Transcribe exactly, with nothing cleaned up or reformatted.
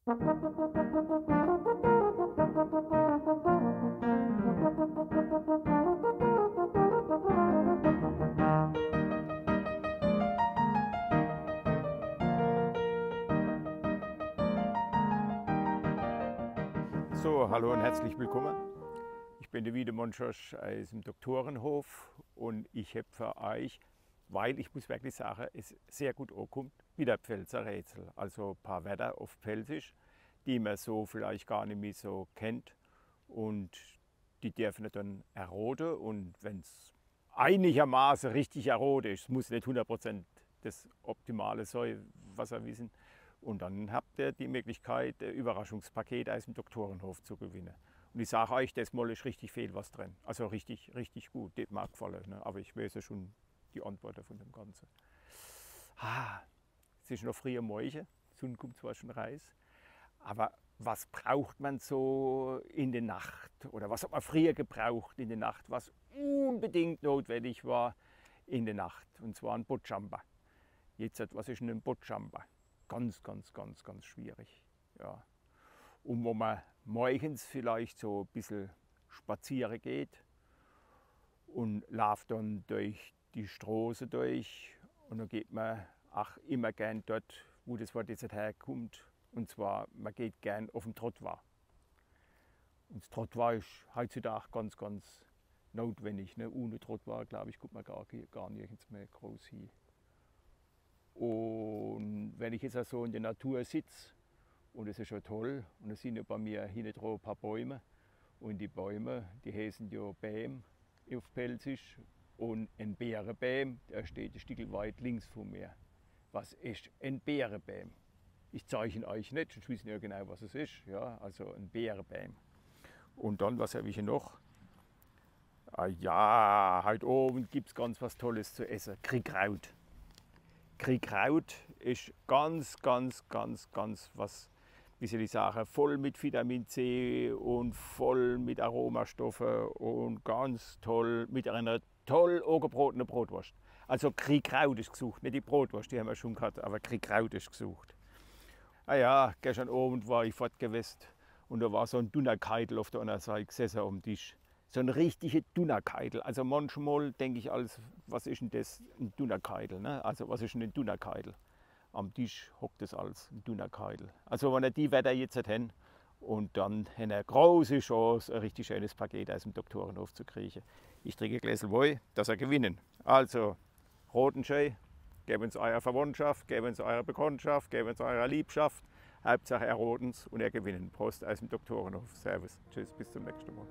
So, hallo und herzlich willkommen. Ich bin der Wiedemann Schorsch aus dem Doktorenhof und ich hab für euch, weil ich muss wirklich sagen, es sehr gut ankommt, wieder Pfälzer Rätsel. Also ein paar Wörter auf Pfälzisch, die man so vielleicht gar nicht mehr so kennt. Und die dürfen dann errote. Und wenn's einigermaßen richtig errote ist, es muss nicht hundert Prozent das Optimale sein, was er wissen. Und dann habt ihr die Möglichkeit, ein Überraschungspaket aus dem Doktorenhof zu gewinnen. Und ich sage euch, das Mal ist richtig viel was drin. Also richtig, richtig gut. Das mag gefallen, ne? Aber ich weiß ja schon die Antwort von dem Ganzen. Ah, es ist noch früh am Morgen, die Sonne kommt zwar schon raus, aber was braucht man so in der Nacht oder was hat man früher gebraucht in der Nacht, was unbedingt notwendig war in der Nacht, und zwar ein Botschamper. Jetzt, was ist denn ein Botschamper? Ganz, ganz, ganz, ganz schwierig. Ja. Und wo man morgens vielleicht so ein bisschen spazieren geht und läuft dann durch die Straße durch und dann geht man auch immer gern dort, wo das Wort jetzt herkommt. Und zwar, man geht gern auf dem Trottoir. Und das Trottoir ist heutzutage ganz, ganz notwendig. Ne? Ohne Trottoir, glaube ich, kommt man gar, gar nirgends mehr groß hin. Und wenn ich jetzt auch so in der Natur sitze, und es ist schon toll, und es sind ja bei mir hinten dran ein paar Bäume, und die Bäume, die heißen ja Bäm auf Pälzisch, und ein Bärenbäm, der steht ein Stück weit links von mir. Was ist ein Bärenbäm? Ich zeichne euch nicht, sonst wissen ihr genau, was es ist. Ja, also ein Bärenbäm. Und dann, was habe ich hier noch? Ah ja, heute Abend gibt es ganz was Tolles zu essen. Griekraut. Griekraut ist ganz, ganz, ganz, ganz was, wie soll ich sagen, voll mit Vitamin C und voll mit Aromastoffe und ganz toll mit einer toll angebratenen Bratwurst. Also Griekraut ist gesucht, nicht die Bratwurst, die haben wir schon gehabt, aber Griekraut ist gesucht. Ah ja, gestern Abend war ich fort gewesen und da war so ein Dunnerkeitel auf der anderen Seite gesessen am Tisch. So ein richtiger Dunnerkeitel. Also manchmal denke ich als, was ist denn das, ein Dunnerkeitel, ne? Also was ist denn ein Dunnerkeitel? Am Tisch hockt es als ein Dunnerkeitel. Also wenn ihr die Wörter jetzt habt, und dann habt ihr eine große Chance, ein richtig schönes Paket aus dem Doktorenhof zu kriegen. Ich trinke ein Gläsel Wein, dass ihr gewinnen. Also, roten Schei, gebt es eurer Verwandtschaft, gebt es eurer Bekanntschaft, gebt es eurer Liebschaft. Hauptsache, ihr roten es und ihr gewinnen. Prost aus dem Doktorenhof. Servus. Tschüss, bis zum nächsten Mal.